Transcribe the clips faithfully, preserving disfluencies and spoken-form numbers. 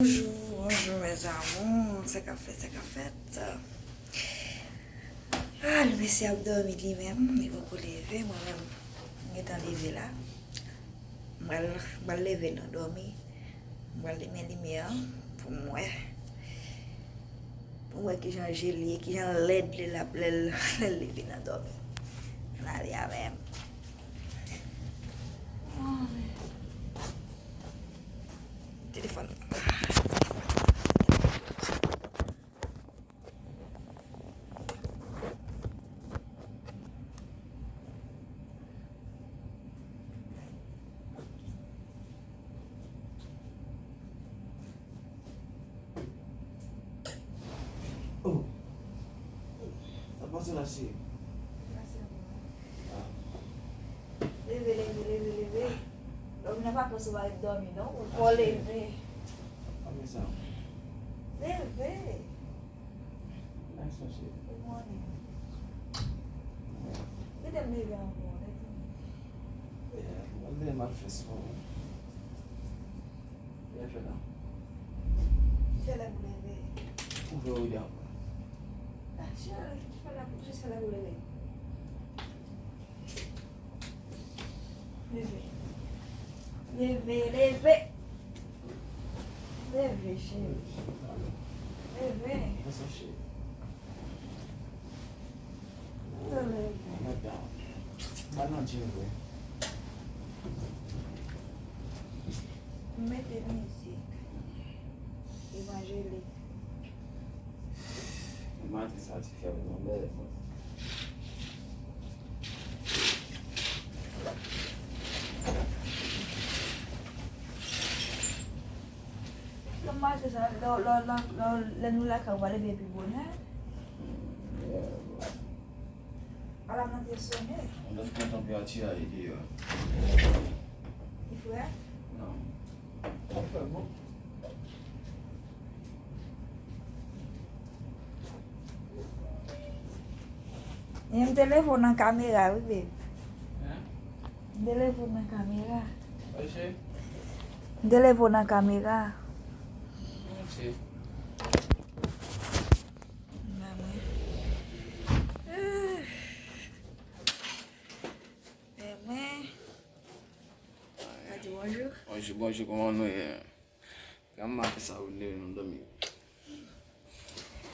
Bonjou, bonjou, mes amours. Sa k ap fèt, sa k ap fèt? Ah, le mesye ap dòmi li menm, li poko leve, mwen menm, mwen gentan leve la. M pral, m pral leve nan dòmi. M pral limen limyè an pou m wè. Pou m wè kijan je l ye, kijan lèd li l ap lè l, lè l leve nan dòmi. Ann ale avè m. Telefòn. Oh. Sa pase la, cheri? Leve, leve, leve, leve. Dòmi nan pa fòse w pa ret dòmi, non. Ou fò leve. Leve. Nice, cheri. Good morning. Kite m leve ankò, leve. Yeah, mwen leve, m al fè spò. Leve la. Ki fè lè pou leve? Ouvè ou de ankò. Ah, cheri, ki fè lè pou, ki fè lè pou leve? Leve. Leve, leve. Leve, cheri. Leve. Ann leve. Mwen nan gym vre. M mete mizik evanjelik. Maten sa ti fè mwen bèl. Nan maten sa, lè, lè, lè, lè, lè nou lakay, ou pa leve pi bonè. Alam nan te sonnen. Mwen kontan tanperati a ye deyò. Li frèt? Non. Li fè bon. E m te leve w nan kamera, wi, babe. Hein? M te leve w nan kamera. Oje? M te leve w nan kamera. Oje? Ba mwen. Ah. Ba mwen. Ka di bonjou. Bonjou, bonjou, kòman nou ye? Kòman maten sa ou leve nan dòmi?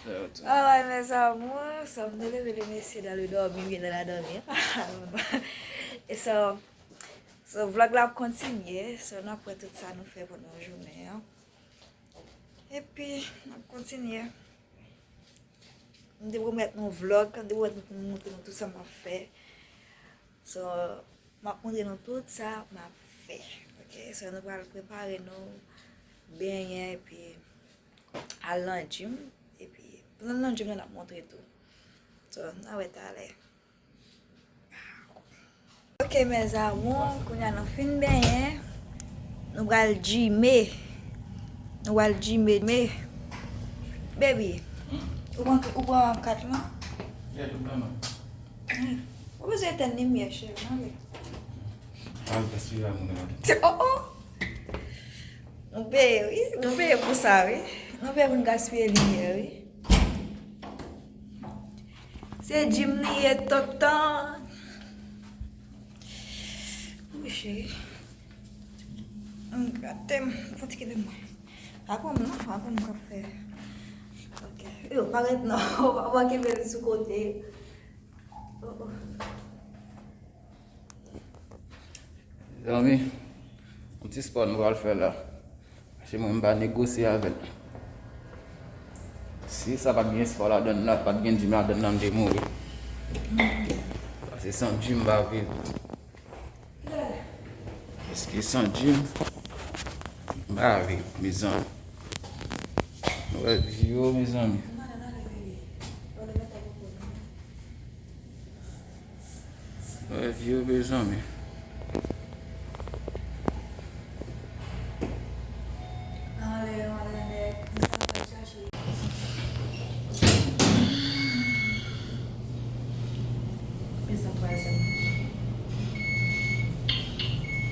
Alright, mes amours, so, m te leve le mesye dans le dormi, bien dans la dormi. E so, so, vlog la ap kontinye, so, n ap wè tout sa nou fè pandan jounen an. Epi, n ap kontinye. M te pwomèt nou vlog, m te pwomèt nou pou m montre nou tout sa m ap fè. So, m ap montre nou tout sa m ap fè. Ok, so nou pral prepare nou, benyen, epi al nan gym. Epi, pandan n nan gym nan, n ap montre tou. So, n a wè talè. Ok, mes amours, kounye a nou fin benyen. Nou pral gyme. Nou pral gyme. Baby, ou pran, ou pran kat lan? Yeah, tout bon, man. Hmm. Ou bezwen etèn limyè, cheri, non, baby? Al gaspiye la, moun nan. Oh, oh! Nou peye, wi. Nou peye pou sa, wi. Nou peye pou n gaspiye limyè, wi. Se gym li ye, tonton. Wi, cheri. M gate m. Fatige de mwen. Pa pran m, non. Pa pran m k ap fè. Ok. Yo, pa ret, non. Pa, pa kenbe l sou kote. Oh, oh. Mezanmi, yon ti spò nou pral fè la. Paske mwen, m pa negosye avè l. Si sa pa t gen spò ladann la, pa t gen gym ladann la, m te mouri. Paske san gym, m pa viv. Paske san gym, m pa viv, mezanmi. Nou wè vye, mezanmi. Wè vye, mezanmi.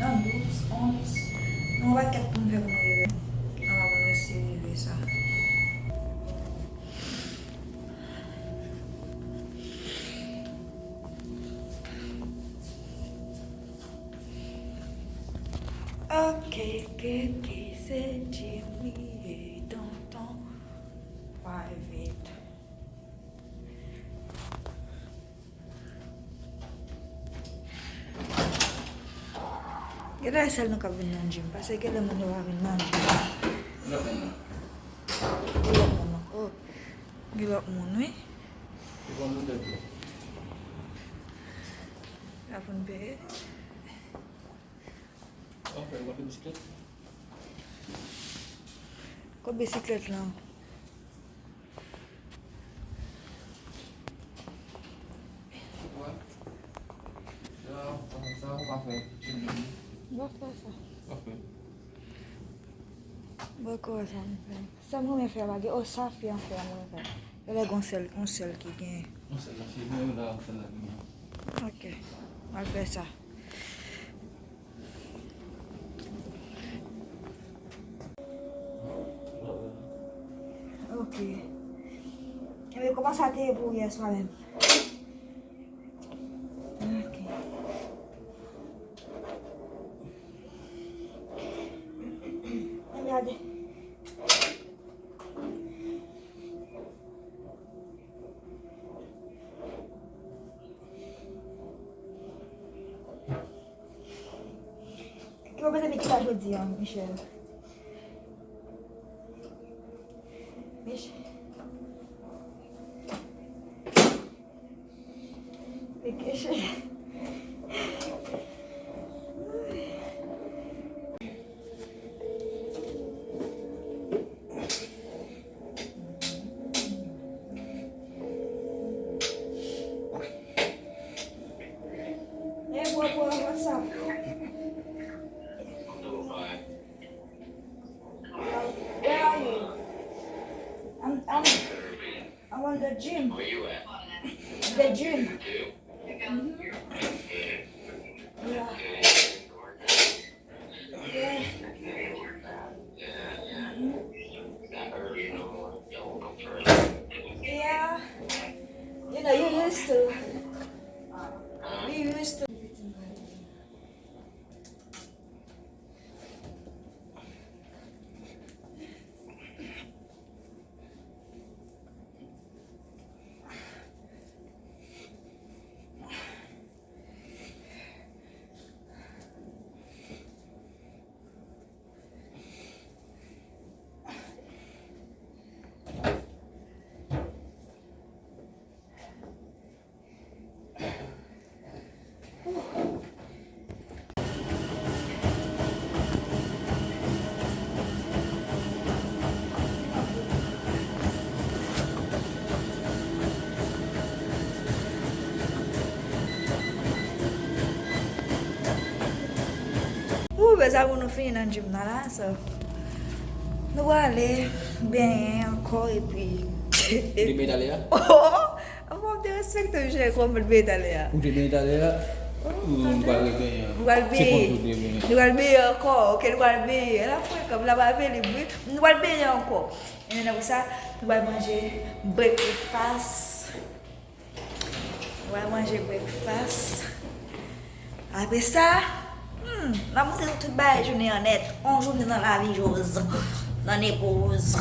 Nan douz, onz, nou pakèt pou n fè pou nou rive. Anba pou nou eseye. K K K se Jimmy e tonton private. Genlè sèl nou k ap vin nan gym, paske genlè moun yo pa vin nan gym. Lòt moun nan. Lòt moun nan. Oh, gen lòt moun, wi. Yo pa moun tèt yo. La pou n peye. Ok, ou pa fè bisiklèt? Kot bisiklèt lan? Sa, sa, sa, ou pa fè. Mwen fè sa. Ok. Mwen kwè sa m fè. Sa m renmen fè a pa gen, oh, sa fi an fè a m renmen fè. Genlè gon sèl, gon sèl ki gen. Yon sèl la, se mwen la, yon sèl la ki gen. Ok. M al fè sa. Ok. Ebyen, kòman sa te ye pou w yè swa menm? Ok. Ann gade. Ki w panse Mickey ta jodi a, Michel? Mich-, Mickey, Hey, bro, bro, what's up? Where are you? I'm, I'm, I'm on the gym. The gym. Mm-hmm. Yeah. Yeah. Yeah. You know, you used to. You used to. Ooh, mezanmi, nou fini nan gym nan la, so. Nou prale benyen ankò epi. Ou te benyen talè a? Oh! Mwen te respekte w, Michel, kòman w te benyen talè a? Ou te benyen talè a? Oh, nou pral rebenyen. Nou pral benyen. Nou pral benyen ankò, ok, nou pral benyen. La frekan, la pa vini, wi. Nou pral benyen ankò. E nan pou sa, nou pral manje breakfast. Mwen manje breakfast. Apre sa, hmm, n ap montre nou tout bagay jounen an nèt. On jounen nan lavi Jozz. Nan Nepoz.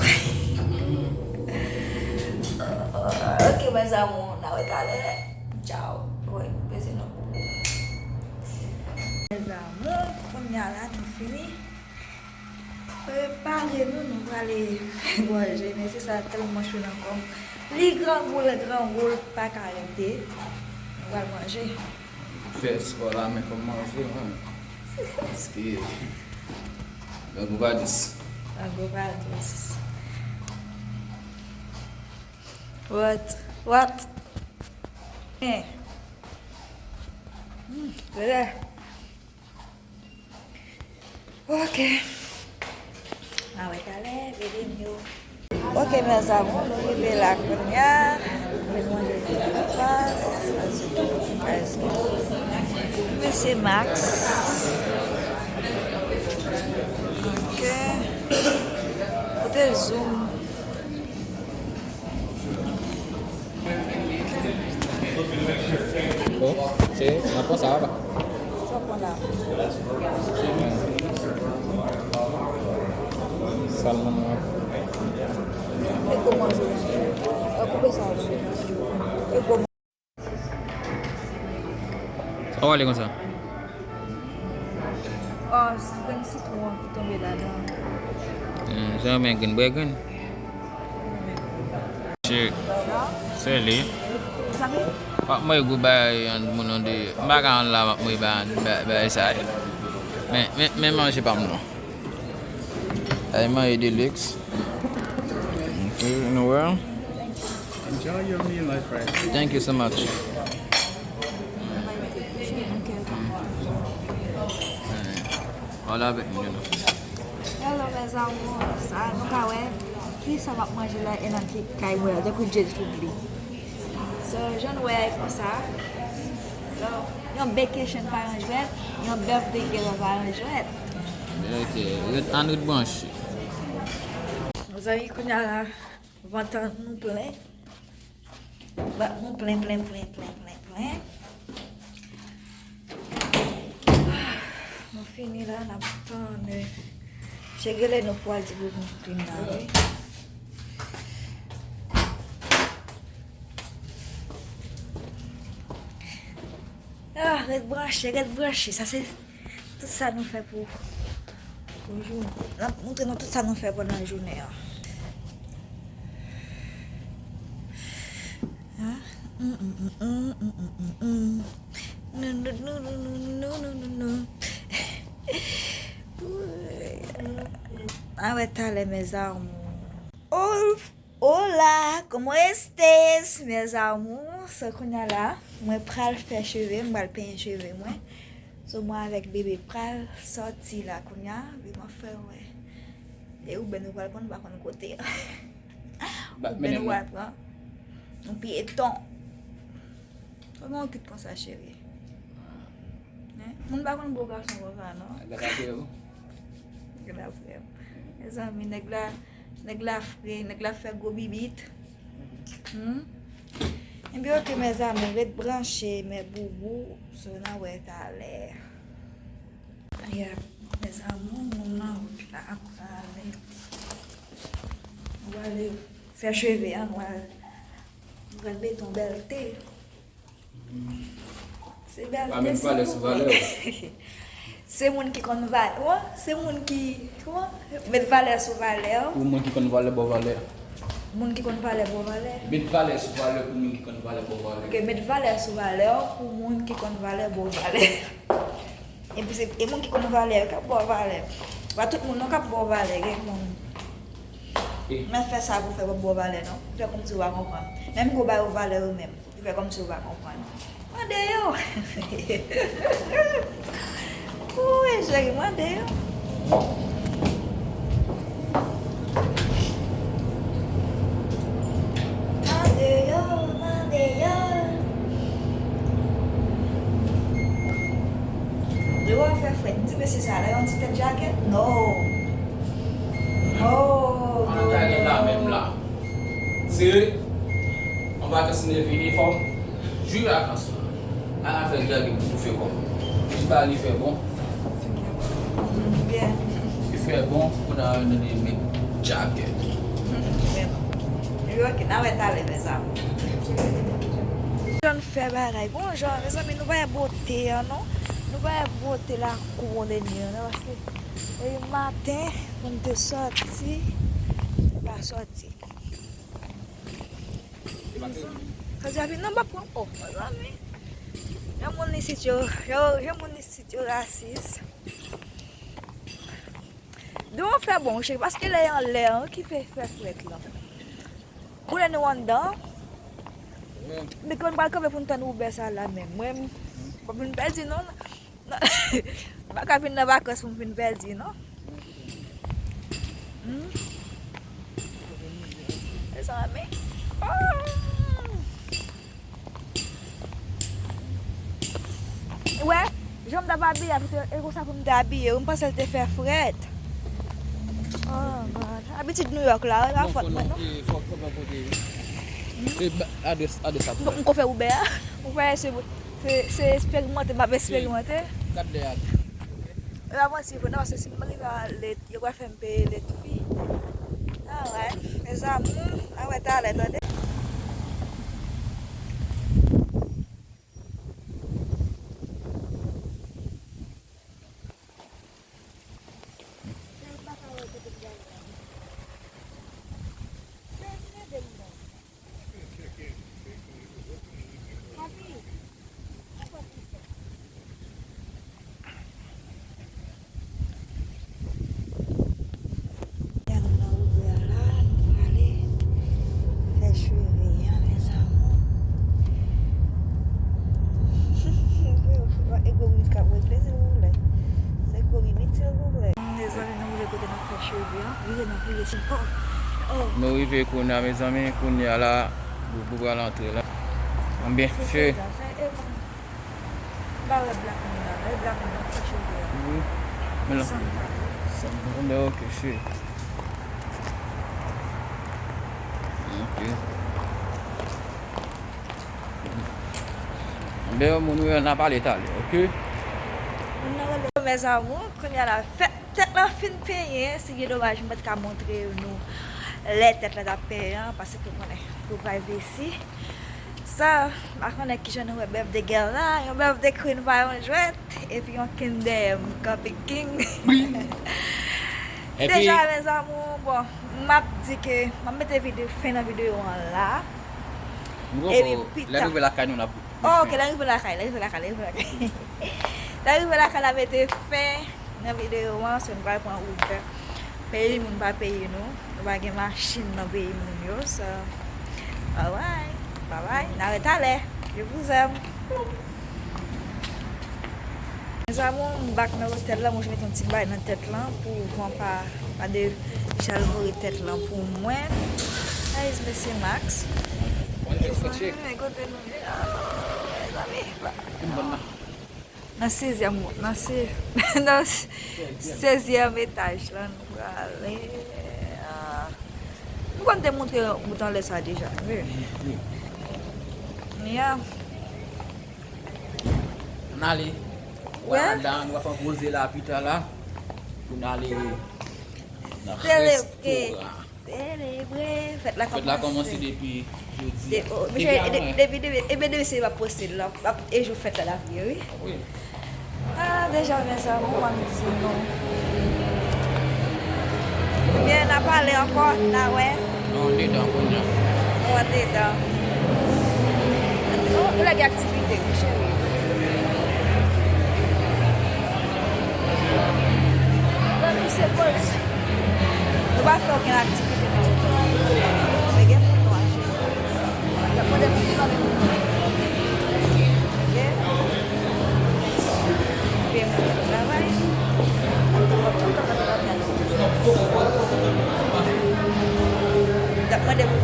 Ok, mes amours, n a wè talè. Ciao. Wi, beze nou. Mes amours, kounye a la, nou fini. Prepare nou, nou prale manje. Mesye sa tèlman cho nan kò m. Li grangou, li grangou, l pa ka rete. Nou pral manje. Fè spò la, men fò m manje, man. Paske, grangou pa dous. Grangou pa dous. What? What? Eh. Hmm, tande. Ok. A wè talè, bebe m yo. Ok, mes amours, nou rive la kounye a. Nou manje breakfast. Mesye Max. Ok. Kote zoom? Bon, se nan pò sa a pa. Sa w pran la? Sa l nan men an. E gwo manje. E koupe sa wi. E gwo. Sa w ale konsa? Oh, grenn sitwon an ki tonbe ladan. Eh, sa men grenn, bwè grenn. Cheri. Sèli. Sa vle? W ap manje gwo bagay an moun an de. M pa ka ann la, m ap manje bagay, bagay, bagay sa yo. Men, men, men manje pa m non. Ay, manje de luxe. Ok, nou wè. Enjoy your meal, my friend. Thank you so much. Pale avèk mwen non. Hello mes amours, sa nou ka wè kisa m ap manje la e nan ki kay mwen, tankou Jay Tripoli. So, jan nou wè a e konsa. So, yon vacation pa yon jwèt, yon birthday girl pa yon jwèt. Ok, ret, ann ret branche. Mezanmi, kounye a la, vant nou plen. Vant nou plen, plen, plen, plen, plen, plen. Nou fini la, n ap tann. Chegele nou pral di pou nou fin la, wi. Ah, ret branche, ret branche. Sa se tout sa nou fè pou, pou jou. N ap montre nou tout sa nou fè pandan jounen an. Ah, mm, mm, mm. Non, non, non, non, non, non, non, non, non. Ann wè talè, mes amours. Oh, hola, ¿cómo estés, mes amours? So, kounye a la, mwen pral fè cheve, mwen pral penyen cheve mwen. So, mwen avèk bebe pral sòti la kounye a, vin mwen fè wè. E oubyen nou pral pran, nou pa konn kote. Oubyen nou pral pran yon pyeton. Kòman w kit konsa, cheri? Hein? Moun pa konn bo gason konsa, non. Gad apre w. Gad apre w. Mezanmi, nèg la, nèg la fre, nèg la fè gwo bibit. Hmm? Ebyen, ok, mes amours, ret branche, mes boubous, so n a wè talè. Yeah, mes amours, moun nan wout la ap prale. Nou prale fè cheve a, nou pral, nou pral mete yon bèlte. Se bèlte. Pa met valè sou valè. Se moun ki konn valè, se moun ki, kòman? Met valè sou valè. Pou moun ki konn valè, ba w valè. Moun ki konn valè, ba w valè. Met valè sou valè pou moun ki konn valè, ba w valè. Ok, met valè sou valè pou moun ki konn valè, ba w valè. Epi se, e moun ki konn valè yo k ap ba w valè. Pa tout moun non k ap ba w valè, gen moun. Men fè sa pou fè, pa ba w valè non. Fè kòmsi w pa konprann. Menm ke w ba yo valè yo menm, fè kòmsi w pa konprann. Mande yo. Wi, cheri, mande yo. Mande yo, mande yo. Dewa fè frèt. M di mesye sa la, yon ti tèt jakèt? No. No, no, no. An jakèt la menm la. Se an vakans li vini, fò m jwi vakans la. Al fè jage pou toufe kò m. Li pa li fè bon. Byen. Li fè bon, kounye a yo tande met jakèt. Byen. Epi ok, n a wè talè, mes amours. Jan fè bagay. Bon jan, mezanmi, nou pa wè bote an, non. Nou pa wè bote lakou Mont Deni an, non, paske e maten, pou n te sòti, nou pa sòti. Sa di api nan bap pran, oh, mezanmi. Jan moun isit yo, yo, jan moun isit yo rasis. Dewa fè bon, cheri, paske lè y anlè an ki fè, fè frèt la. Koulè nou anndan. Men konn pral kanpe pou n tann Uber sa la menm. Mwen, m p ap vin pèdi non. M pa ka vin nan vakans pou m vin pèdi non. Hmm? Mezanmi. Oh! Wè, jan m t ap abiye a, e konsa pou m te abiye wi, m panse l te fè frèt. Oh God. Abitid New York la, e pa fòt mwen non. Fò, fò, fò, fò, fò. E ba, adrès, adrès la pou mwen. M ko fè Uber a. Ou kwè se, se, se esperimante, m ap esperimante. Gad lè a. E pa manti vre non, paske si m rive a lèt, yo pral fè m peye lèt fi. Alright, mes amours, n a wè talè, tande. Gade nan rivyè a la, nou prale fè cheve a, mes amours. E gwo miz k ap regle, silvouplè. Se gwo miz, silvouplè. Mezanmi, nou rive kote n ap fè cheve a. Rive nan, rive sou. Oh, oh. Nou rive kounye a, mezanmi. Kounye a la, nou pral antre la. Anbyen, cheri. M pa wè black moun nan. E black moun nan k fè cheve a. Wi. Men la. Santa. Santa. Anbyen, ok, cheri. Ok. Anbyen, moun, wi, n a pale talè, ok? Mes amours, kounye a la, fè, tèt lan fin penyen, se byen domaj, m pa t ka montre nou lè tèt lan t ap penyen an, paske ou konnen, pou privacy. Sa, m pa konnen kijan nou wè bèf de gèl la, yon bèf de queen pa yon jwèt, epi yon king dèyè m, kanpe king. Epi deja, mes amours, bon, m ap di ke m ap mete videyo, fen nan videyo an la. Epi pita. Lè rive lakay nou, n ap. Oh, ok, lè rive lakay, lè rive lakay, lè rive lakay. Lè rive lakay, n ap mete fen nan videyo an, so nou pral pran Uber. Peyi moun pa peyi nou, nou pa gen machin nan peyi moun yo, so, bye bye, bye bye, n a wè talè, je vous aime. Mes amours, m back nan otèl la, mwen jis mete yon ti bagay nan tèt lan pou van pa, pa de chalvore tèt lan pou mwen. Guys, mesye Max. Mwen kote nou ye? Ah, mezanmi. Nan sezyèm, nan se, nan sezyèm etaj la nou prale. Ah, m konn te montre bout anlè sa deja. Yeah. N ale. Wè ladan, nou va fè yon poze la pita la. Pou n ale nan restoran. Selebre. Fèt la kòmanse depi jodi a. Depi avan. Depi, depi, ebyen, depi se pa poste la, e jou fèt la, la vye, wi. Wi. Ah, deja, mes amours, m ap di nou. Ebyen, n a pale ankò, n a wè. Nou andedan kounye a. Nou andedan. Oh, gen aktivite, wi, cheri. Mwen, nou se poz. Nou pa fè okenn aktivite nan otèl. Men gen moun nou achte. Mwen, mwen, mwen, mwen. Ok? Gen moun k ap travay. Mwen, mwen, mwen, mwen. T ap mande pou